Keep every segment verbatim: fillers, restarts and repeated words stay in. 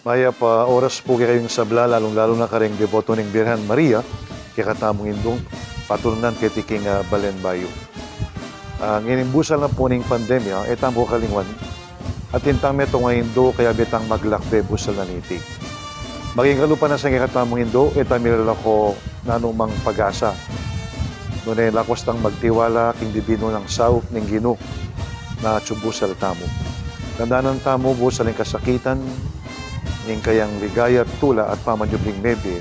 Mayap a oras pu kekayung sabla, lalung-lalu na kareng deboto ning Birhen Maria, kekatamung Indu, patulunan keti king, ah, balen bayu. Ah, ngening busal na pu ning pandemya, e tamu kalingwan, atin tang metung a Indu, kayabe tang maglakbe busal na niti. Maging kalupa na sa kekatamung Indu, e ta milalako nanumang pag-asa. Nune lakwas tang magtiwala king bibinu nang saup ning Ginu na atsu busal tamu. Dandanan tamu busal ing kasakitan, ing kayang ligaya at tula at pamanyubling mebie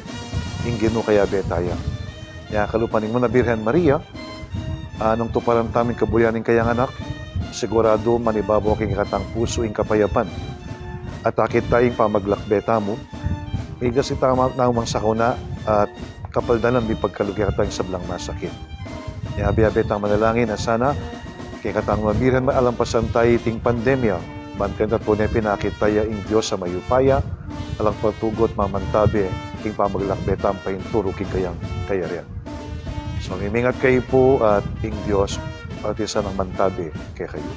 ing Ginu kayabe taya. Nya kalupa ning Nuan a Birhen Maria, ah, nung tuparan tamu ing kaburian ning kayang anak, siguradu manibabaw king kekatang pusu ing kapayapan. At akit taya ing pamaglakbe tamu, migas ita ma-, namang sakuna at kapaldanan mipagkalub kekatang sablang masakit. Nya abe-abe tang manalangin a sana kekatang Nuan a Birhen alampasan taya iting pandemya, ban kanita tune pinakit taya ing Dios a mayupaya, alang patugut mamantabe king pamaglakbe tamu paintulu king kayang kayarian. So, mimingat kayu pu at ing Dios pati sanang mantabe kekayu.